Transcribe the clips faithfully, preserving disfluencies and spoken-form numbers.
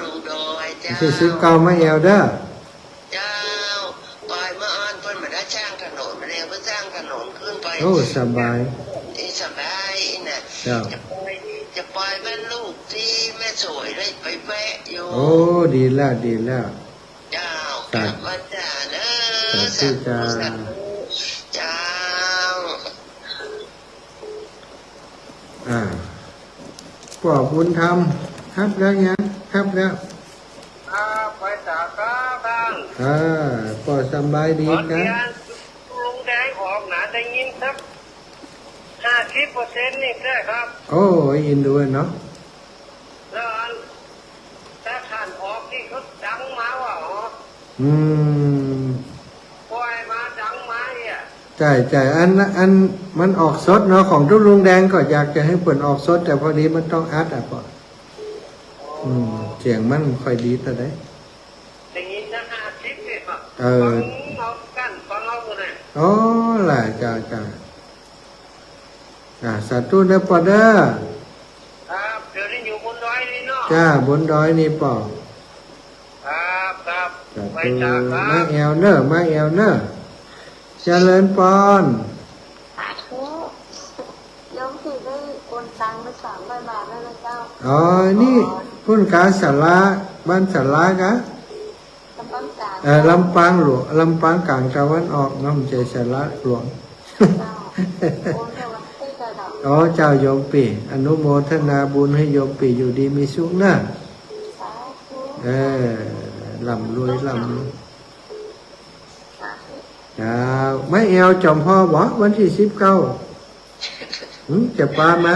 ลงดอยเจ้า วันตี้สิบเก้ามาแอ่วเน่อ เจ้า ปอยเมื่ออ่อนเปิ้นบ่ได้สร้างถนน มาแล้วเปิ้นสร้างถนนขึ้นไป โอ้ สบาย นี่สบายนะ เจ้า จะไป จะไปบ้านลูกตี้แม่สวย ได้ไปแวะอยู่ โอ้ ดีแล้ว ดีแล้ว เจ้า สาธุ กลับมาจ้าเน่อ สาธุ สาธุ เจ้า สาธุ เจ้า อ่า ป้อบุญธรรม ฮับแล้วยัง ฮับแล้ว ครับ ไปจ้าครับท่าน อ่า ป้อสบายดี ตอน กะ เนี้ย ลุงแดงออกนะ ได้ยินสัก ห้าสิบเปอร์เซ็นต์ นี่แหละครับ โอ้ อินดูเนาะ แล้วอัน ถ้าท่านออกนี่เขาดังมาว่า อ๋อ อืม ปอยมาดังมาเนี่ย ใจ้ ใจ้ อัน อันมันออกสดเนาะ ของตุ๊ลุงแดงก็อยากจะหื้อเปิ้นออกสด แต่พอดีมันต้องอัดอะป้อ อืม เสียงมันบ่ค่อยดีเต้าใด ได้ยินนะ ห้าสิบ นี่ครับ เออ ฟังเอากั้น ฟังเอาหมดเลย อ๋อ ล่ะ เจ้า เจ้า อ่า สาธุเน่อป้อเน่อ ครับ เดี๋ยวนี้อยู่บนดอยนี่เนาะ จ้า บนดอยนี่ป้อ ครับ ครับ สาธุ ไปจ้าครับ มาแอ่วเน่อ มาแอ่วเน่อ เจริญปอน สาธุ โยมสิได้โอนตังค์ไปสามร้อยบาทแล้วนะเจ้า อ๋อ นี่ อ๋อ ปุ้นกาสาระ บ้านสาระกะ ลำปางกลาง เอ่อ ลำปางหลวง ลำปางกลางตะวันออกเนาะ บ่ใจ้สาระหลวง เจ้า โอนไปวันที่เท่าไหร่ อ๋อ เจ้าโยมปี้ อนุโมทนาบุญหื้อโยมปี้อยู่ดีมีสุขเน่อ สาธุ เออ ร่ำรวย ร่ำรวย เจ้า มาแอ่วจ๋อมพ่อบ่ วันตี้สิบเก้า หึ จะปามา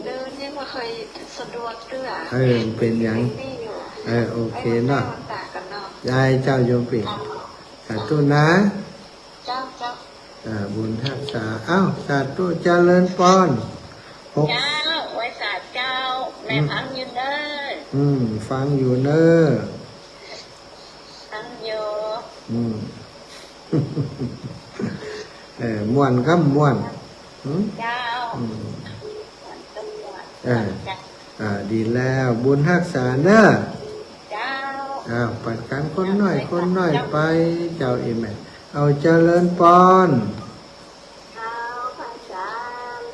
เดินยังบ่ค่อยสะดวกเตื้อ เออ เป๋นหยัง นี่อยู่ เออ โอเคเนาะ ไปไหว้พระวันตากันเนาะ ได้เจ้าโยมปี้ สาธุนะ เจ้า เจ้า อ่า บุญฮักษา อ้าว สาธุ เจริญปอน หก เจ้า ไหว้สาเจ้า แม่ อืม ฟังอยู่เน่อ อืม ฟังอยู่เน่อ ฟังอยู่ อืม เออ ม่วนกำม่วน หึ เจ้า อืม ม่วนกำม่วน เออ จ้ะ อ่า ดีแล้ว บุญฮักษาเน่อ เจ้า อ้าว ปัดกั๋นคนน้อย คนน้อยไป เจ้า เจ้า เอเมน เอา เจริญปอน เจ้า พระอาจารย์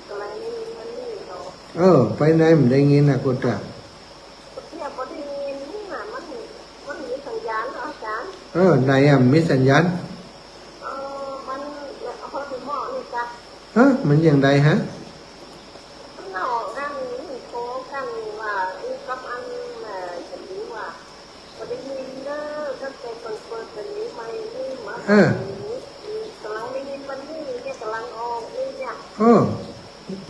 กำลังได้ยินมันนี่เนาะ เออ ไปไหนบ่ได้ยินนะ กูตะ เนี่ย บ่ได้ยินนี่นะ มัน มันมีสัญญาณเหรออาจารย์ เออ ไหนอะ มีสัญญาณ เออ มัน พอดีหม้อนี่จ้ะ ฮะ มันอย่างใดฮะ มันออกนั่นนี่ โทรกันว่า อีกกับอัน เอ่อ จะรู้ว่า บ่ได้ยินเด้อ ตั้งแต่เปิด เปิดแบบนี้มานี่มา เออ กำลังได้ยินมันนี่เนี่ย กำลังออกนี่เนี่ย เออ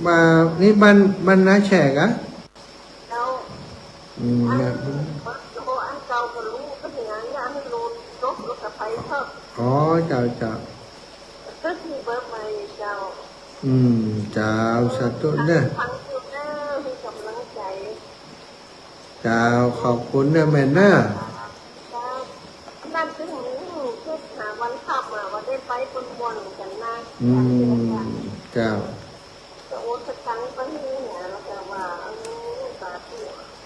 มา นี่บ้าน บ้านน้าแฉกอะ เจ้า อืม อัน เนี่ย โอ้ อันเก่าก็รู้ ก็ถึงอันนี้ อันนี้รู้ จบ รู้กับไผเถาะ อ๋อ เจ้า เจ้า ก็คือเบอร์ใหม่เจ้า อืม เจ้า สาธุเน่อ ฟังอยู่เน่อ มีกำลังใจ๋ เจ้า ขอบคุณเน่อแม่เน่อ เจ้า นั่นคือหมู่ คือหาวันพระมา ว่าได้ไปบนบนกันนะ อืม เจ้า จะโอนสตังค์ไปให้เนี่ย แล้วก็ว่า เออ สาธุ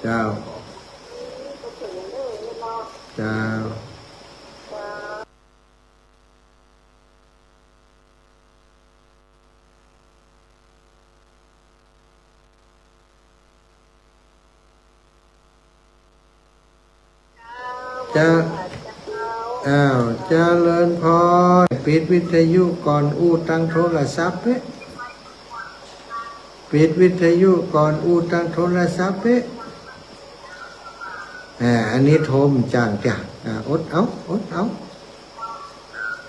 เจ้า อืม ไปถึงเลยเนาะ เจ้า เจ้า จะ อ้าว เจริญพร ปิดวิทยุก่อน อู้ตางโทรศัพท์เป๊ะ ปิดวิทยุก่อน อู้ตางโทรศัพท์เป๊ะ อ่า อันนี้โทรมันจ้างจ้ะ อ่า อดเอา อดเอา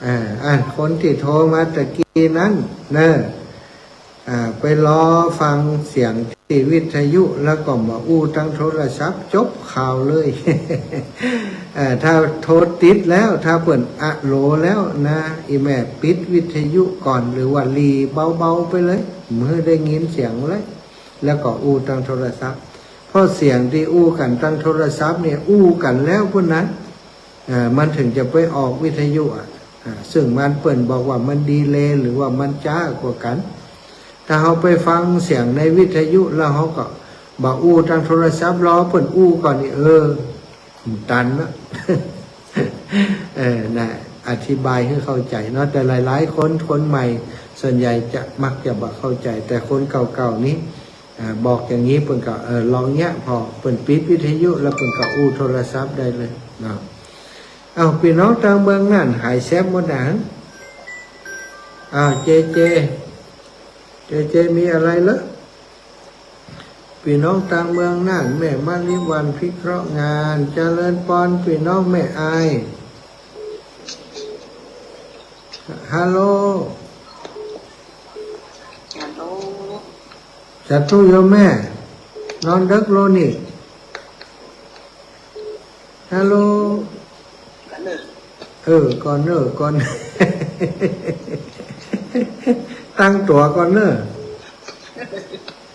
อ่า อ่า คนตี้โทรมาตะกี้นั้นเน่อ อ่า ไปรอฟังเสียงตี้วิทยุ แล้วก็มาอู้ตางโทรศัพท์ จบข่าวเลย เอ่อ ถ้าโทรติดแล้ว ถ้าเปิ้นอะโหลแล้วนะ อีแม่ปิดวิทยุก่อน หรือว่าหรี่เบาๆ ไปเลย บ่หื้อได้ยินเสียงเลย แล้วก็อู้ตางโทรศัพท์ เพราะเสียงตี้อู้กั๋นตางโทรศัพท์เนี่ย อู้กั๋นแล้วปู้นนะ เอ่อ มันถึงจะไปออกวิทยุอะ อ่า ซึ่งมันเปิ้นบอกว่ามันดีเลย์ หรือว่ามันจ๊ากว่ากั๋น ถ้าเฮาไปฟังเสียงในวิทยุแล้วเฮาก็ บ่อู้ตางโทรศัพท์ รอเปิ้นอู้ก่อนนี่ เออ ตันนะ เออ นะ อธิบายหื้อเข้าใจ๋เนาะ แต่หลายๆ คน คนใหม่ส่วนใหญ่จะมักจะบ่เข้าใจ๋ แต่คนเก่าๆ นี่ อ่า บอกอย่างนี้เปิ้นก็ เออ ลองเนี้ย พอเปิ้นปิดวิทยุแล้วเปิ้นก็อู้โทรศัพท์ได้เลยเนาะ เอ้า ปี้น้องตางเมืองน่านหายแซบหมดหยัง อ้าว เจเจ เจเจ มีอะไรเหรอ ปี้น้องตางเมืองน่าน แม่มะลิวัลย์พิเคราะห์งาน เจริญปอน ปี้น้องแม่อาย ฮัลโหล ฮัลโหล สาธุโยมแม่ นอนดึกโลนี่ ฮัลโหล ก่อนเน่อ เออ ก่อนเน่อ ก่อน ตั้งตั๋วก่อนเน่อ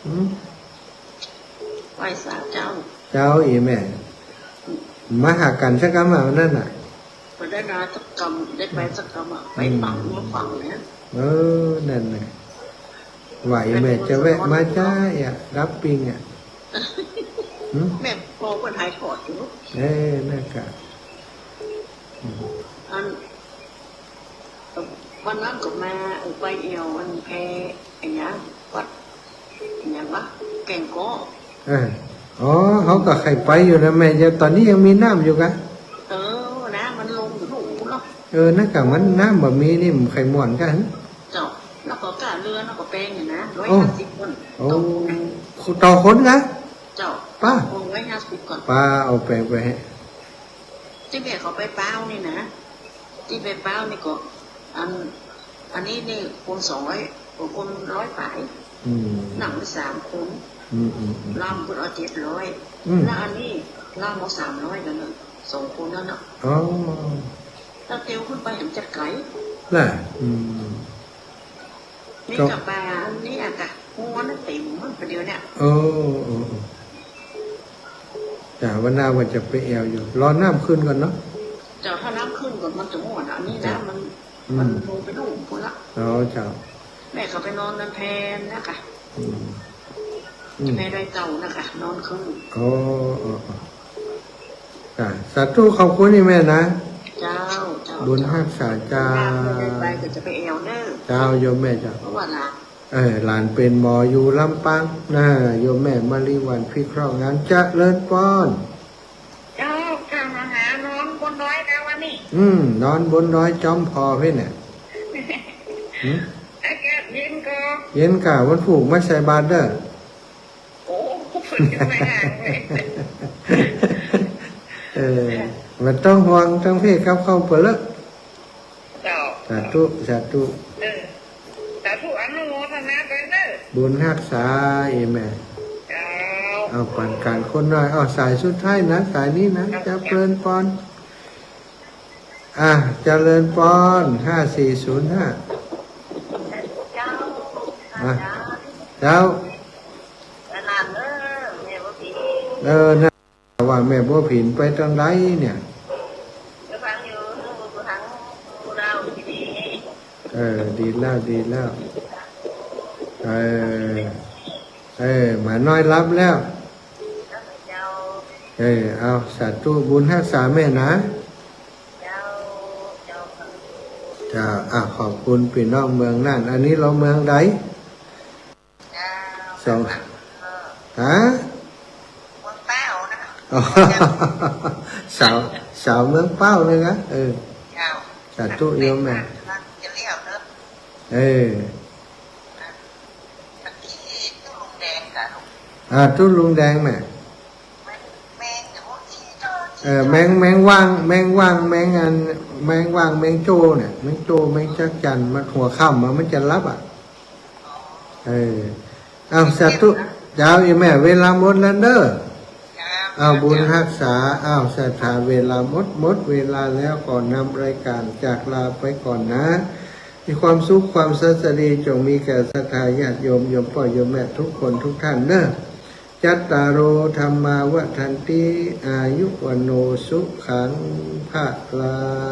หืม ไหว้สาเจ้า เจ้า อีแม่ มาหากั๋นสักกำอะ วันนั้นน่ะ บ่ได้มาสักกำ ได้ไปสักกำอะ ไป อืม ปังมาปังเนี่ย เออ นั่นน่ะ ว่าอีแม่จะแวะมาจ้าอะ ดับปิ้งอะ หืม แม่ปอเปิ้นหายปอดอยู่ เออ นั่นกะ อืม อัน วันนั้นก็มา เออ ไปแอ่วอันแพ อะหยัง วัด อะหยังวะ แก่งเก๊าะ เออ อ๋อ เฮาก็ใค่ไปอยู่นะแม่ เดี๋ยวต๋อนนี้ยังมีน้ำอยู่กะ เออ น้ำมันลงอยู่ลูกพุ้นเนาะ เออ นั่นกะ มันน้ำบ่มีนี่มันใค่ม่วนกะ เจ้า แล้วก็ก้าเฮือน แล้วก็แปงเนี่ยนะ โอ้ ร้อยห้าสิบ คน โอ้ ต่อคน ต่อคนกะ เจ้า ป้า คนร้อยห้าสิบ ก่อน ป้า เอาแปงไปหื้อ ตี้แม่เขาไปเป๋านี่นะ ตี้ไปเป๋านี่ก็ อัน อันนี้นี่คนสองร้อย คนร้อยป๋าย อืม นั่งได้สามคน อืม อืม อืม ลำเปิ้นเอาเจ็ดร้อย อืม แล้วอันนี้ลำเอาสามร้อย แล้วเนาะ สองคนแล้วเนาะ อ๋อ แล้วเตียวขึ้นไปหันจะไก๋ ล่ะ อืม นี่ก็ กะปาอันนี้อะกะ หัวนั่นเต็มหมดประเดี๋ยวเนี่ย โอ้ โอ้ โอ้ จ้ะ วันหน้าว่าจะไปแอ่วอยู่ รอน้ำขึ้นก่อนเนาะ เจ้า ถ้าน้ำขึ้นก่อนมันจะม่วน อันนี้นะ จ้ะ มัน อืม มันลงไปลุ่มพุ้นละ อ๋อ เจ้า แม่เขาไปนอนนำแพนะกะ อืม อืม แพดอยเต่านะกะ นอนคืน อ๋อ อ๋อ อ๋อ จ้ะ สาธุ ขอบคุณนี่แม่นะ เจ้า เจ้า บุญฮักษาเจ้า ไปก็จะไปแอ่วเน่อ เจ้า โยมแม่เจ้า เพราะว่าหลาน เออ หลานเป๋นหมออยู่ลำปางนะ โยมแม่มะลิวัลย์พิเคราะห์งาน เจริญปอน เจ้า เจ้า มาหานอนบนดอยกะวันนี้ อืม นอนบนดอยจอมผ่อพี่เนี่ย หืม อากาศเย็นกะ เย็นกะ วันพูกมาใส่บาตรเน่อ โอ้ เปิ้นยังไม่ห่างเลย เออ บ่ต้องห่วง ตังเพศกับเข้าเปิ้นเลิก เจ้า สาธุ สาธุ เออ สาธุ อนุโมทนาด้วยเน่อ บุญฮักษาอีแม่ เจ้า เอาปันก๋านคนน้อย เอาสายสุดท้ายนะ สายนี้นะ เจ้า เจริญปอน อ่ะ เจริญปอน ห้าสี่ศูนย์ห้า เจ้า อ่ะ เจ้า เจ้า ขนาดเน่อ แม่บ่ผิน เออ นะ ว่าแม่บัวผินไปตางใดเนี่ย ก็ฟังอยู่ ฟังเล่าดีๆ เออ ดีแล้ว ดีแล้ว เออ เออ หมาน้อยหลับแล้ว เจ้า เออ เอา สาธุ บุญฮักษาแม่นะ เจ้า เจ้า เจ้า อ่ะ ขอบคุณปี้น้องเมืองน่าน อันนี้ลาวเมืองใด เจ้า สอง เออ ฮะ เมืองเป้านะ อ๋อ สาว สาวเมืองเป้าเลยนะ เออ เจ้า สาธุโยมแม่ จะเลี้ยวเนอะ เออ ตะกี้ตู้ลุงแดงกะลูก อ่า ตู้ลุงแดงแม่ แมง แมงอย่างว่าที่เจ้า เออ แมง แมงว่าง แมงว่าง แมงอัน แมงว่าง แมงโจ้เนี่ย แมงโจ้ แมงจักจั่น มันหัวค่ำมา มันจะหลับอ่ะ เออ เอา สาธุ เจ้า อีแม่ เวลาหมดแล้วเด้อ เจ้า เอา บุญฮักษา เอา ศรัทธา เวลาหมด หมดเวลาแล้ว ขอนำรายการจากลาไปก่อนนะ มีความสุข ความสวัสดี จงมีแก่ศรัทธาญาติโยม โยมป้อ โยมแม่ ทุกคนทุกท่านเด้อ จัตตาโร ธัมมา วัฑฒันติ อายุ วัณโณ สุขัง พะลัง